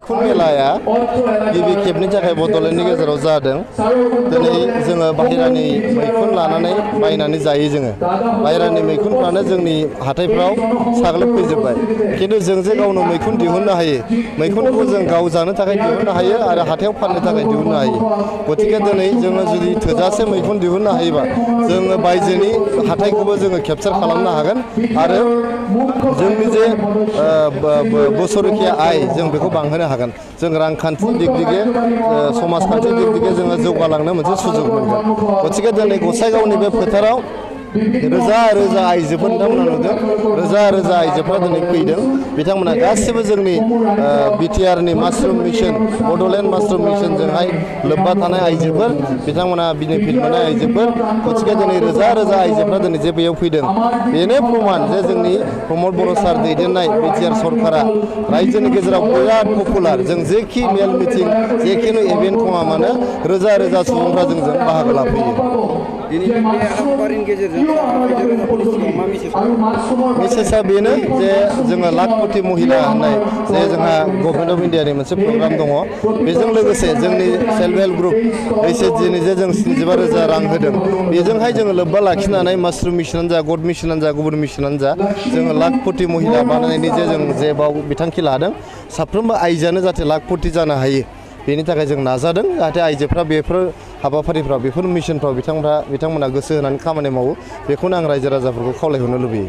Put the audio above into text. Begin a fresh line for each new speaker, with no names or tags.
मैखुन मेलाया गिबि खेबनि थाखाय बड'लेण्डनि गेजेराव जादों। दिनै जोङो बाहेरानि मैखुन लानानै बायनानै जायो जोङो। बाहेरानि मैखुनफ्रानो जोंनि हाथायफ्राव साग्लोबफैजोब्बाय। खिन्थु जों जे गावनो मैखुन दिहुननो हायो, मैखुनखौ जों गाव जानो थाखाय दिहुननो हायो आरो हाथायाव फाननो थाखाय दिहुननो हायो। गतिके दिनै जोङो जुदि थोजासे मैखुन दिहुननो हायोबा जोङो बायजोनि हाथायखौबो जोङो केपचार खालामनो हागोन आरो जोंनि जे बोसोरखिया आय जों बेखौ बांहोनो हागोन। जों रांखान्थि दिग-दिगे समाजखान्थि दिग-दिगे जोङो जौगालांनो मोनसे सुजुग मोनगोन। गतिके दिनै गसाइगावनि बे फोथाराव रोजा रोजा आइजोफोर नोंथांमोना नुदों, रोजा रोजा आइजोफ्रा दिनै फैदों। बिथांमोना गासिबो जोंनि बिटिआरनि मासरुम मिशन, बड'लेण्ड मासरुम मिशनजोंहाय लोब्बा थानाय आइजोफोर, बिथांमोना बेनिफिट मोननाय आइजोफोर। गतिके दिनै रोजा रोजा आइजोफ्रा दिनै जे बेयाव फैदों, बेनो प्रमान जे जोंनि प्रमद बर' सार दैदेननाय बिटिआर सरकारा रायजोनि गेजेराव बिराद पपुलार। जों जेखि मेल मिटिं, जेखुनु इभेन्ट खुङा मानो रोजा रोजा सुबुंफ्रा जोंजों बाहागो लाफैयो।
दिनैनि बे हाबाफारिनि गेजेरजों रायजो राजाफोरनि सिगाङाव मा मेसेज होगोन?
मेसेजआ बेनो जे जोङो लाख कोटि महिला होननाय जे जोंहा गभर्नमेन्ट अफ इन्डियानि मोनसे प्रग्राम दङ। बेजों लोगोसे जोंनि सेल्फ हेल्प ग्रुप HSG-नि जे जों 75,000 रां होदों, बेजोंहाय जोङो लोब्बा लाखिनानै मासरुम मिशनानो जा, गड मिशनानो जा, गुबुन मिशनानो जा, जोङो लाख कोटि महिला बानायनायनि जे जों जे बाव बिथांखि लादों, साफ्रोमबो आइजोआनो जाहाथे लाख कोटि जानो हायो, बेनि थाखाय जों नाजादों। जाहाथे आइजोफ्रा बेफोर हाबाफारिफ्राव, बेफोर मिशनफ्राव बिथांमोना गोसो होनानै खामानि मावो। बेखौनो आं रायजो राजाफोरखौ खावलायहरनो लुबैयो।